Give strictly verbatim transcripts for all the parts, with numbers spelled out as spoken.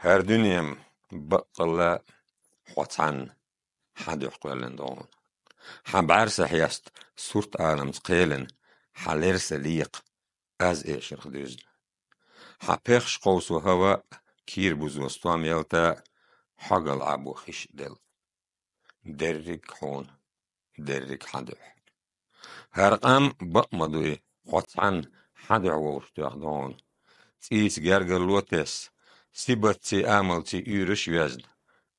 ХӀара дуьне-м баккъалла хьо цхьанна, хьан дуьхьа кхоьллина ду хьуна. Хьан бӀаьрса хьеста сурт Ӏаламца кхелина, хьан лерса лекха аз эшарх дуьзна. Хьан пехаш кховсо хӀаваъ, кийра бузо стом ялта, хьогал Ӏабо хиш а делла. Дерриг хьуна, дерриг хьан дуьхьа. ХӀара къам бакъ ма дуй, хьо цхьанна, хьан дуьхьа вовшахтоьхна ду хьуна. ЦӀийца гергарло тесса, сибатций, амалций уьйраш а везна,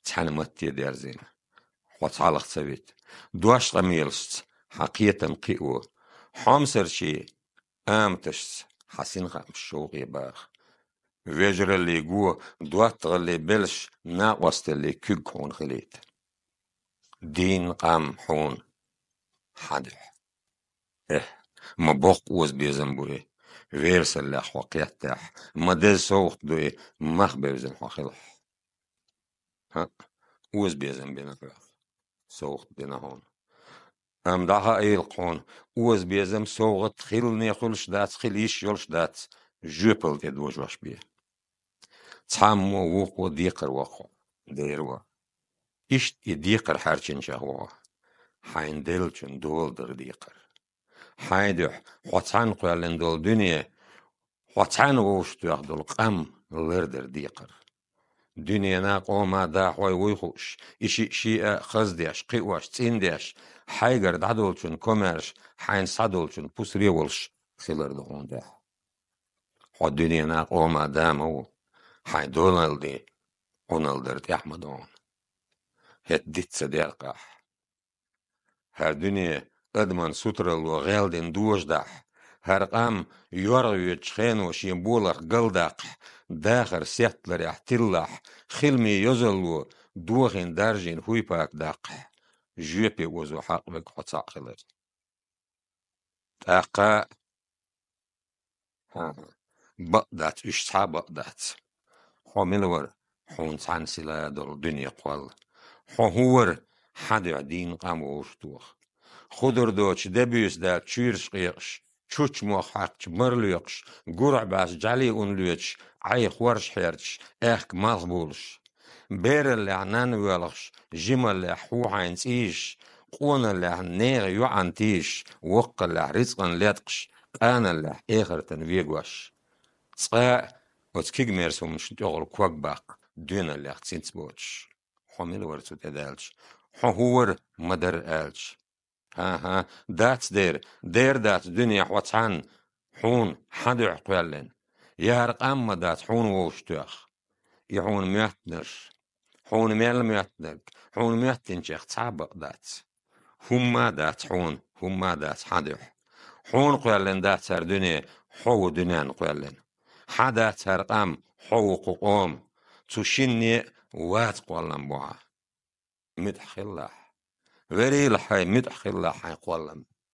цхьана матте дерзийна, хьо цхьалха ца вита. Дош къамелашца хьан кхетам кхио, хьомсарчий аматашца хьан синхаамаш шовкъе баха. Вежараллий го, доттагӀаллий белш, накъосталлий куьг хьуна хилийта. Дийна къам хьуна, хьан дуьхьа. Эхь, ма боккха оза безам бу и, верасаллех хьо кхеттехь, ма деза совгӀат ду и, мах бевзина хьо хилахь. ХӀаъ, оза безам бина хьох, совгӀат дина хьуна. Амма дӀахаийла-кх хьуна, оза безам, совгӀат хилане хуьлуш дац, хила йиш йолуш дац, жоьпалла тӀе дожош бен. Цхьаммо, вукхо декхар ву хьо, дера ву. Иштта и декхар хьаьрчинчех ву хьо. Хьайна деллачун дола дара декхар. Хьайн дуьхьа хьо цхьанна кхоьллина долу дуьне, хьо цхьанна вовшахтоьхна долу къам лардар декхар. Дуьненан, къоман да хьой вуй хууш, и шиъ шиъ а хаздеш, кхиош, цӀиндеш, хьайгара дӀадолчун комаьрша, хьайна схьадолчун пусаре волуш хилар ду хьуна тӀехь. Хьо дуьненан, къоман да ма ву, хьайн долалла ден Ӏуналла дар тӀехь ма ду хьуна. ХӀетта диц ца деркъахь. ХӀара дуьне адаман сутаралло гӀелдина дожадахь, хӀара къам йоргӀа йоьдучу хено шен болах галдаккхахь, дахар сетталарехь тиллахь, хиламийн йозалло дохийна даржийна хӀуй-пата даккхахь, жоьпе озо хьакъ верг хьо цхьаъ хилар. ТӀаккха ХӀан-хӀа. Бакъ дац, уьш цхьа а бакъ дац. Хьо мила вара, хьуна цхьанна сила долу дуьне кхолла? Хьо хӀун вара, хьан дуьхьа дийна къам вовшахтоха? Худур доцуш, де буьйса даьлча чуьйраш къекъаш, чучча мох хьаькхча мара лоькхуш, гурахь баьхча жӀаьлий ун лоьцуш, Ӏай хорша хьерчаш, аьхка малх булуш. Бераллехь нанна воьлхуш, жималлехь хьу хьайна цӀийш, къоналлехь нехан йоӀана тийш, воккхаллехь рицкъан леткъаш, къаналлехь эхартан вегош. Цкъа а оцу кигамерса хӀуманашна тӀехула ког баккха, доьналлех цинц боцуш. Хьо мила вара цу тӀедаьлча? Хьо хӀун вара, ма дара аьлча? ХӀан-хӀа, дац дера, дера дац дуьне хьо цхьанна, хьуна, хьан дуьхьа кхоьллина. Я хӀара къам ма дац хьуна вовшахтоьхна. И хьуна моьттинарш, хьуна мел моьттинарг, хьуна моьттинчех цхьа а бакъ дац. ХӀумма а дац хьуна, хӀумма а дац хьан дуьхьа. Хьуна кхоьллина дац хӀара дуьне, хьо ву дуьненна кхоьллина. Хьан дац хӀара къам, хьо ву кху къома. Цу шинне а ваца кхоллам бу хьан. МуьтӀахь хилалахь. Верийла хьайн, муьтӀахь хилалахь хьайн кхоллам.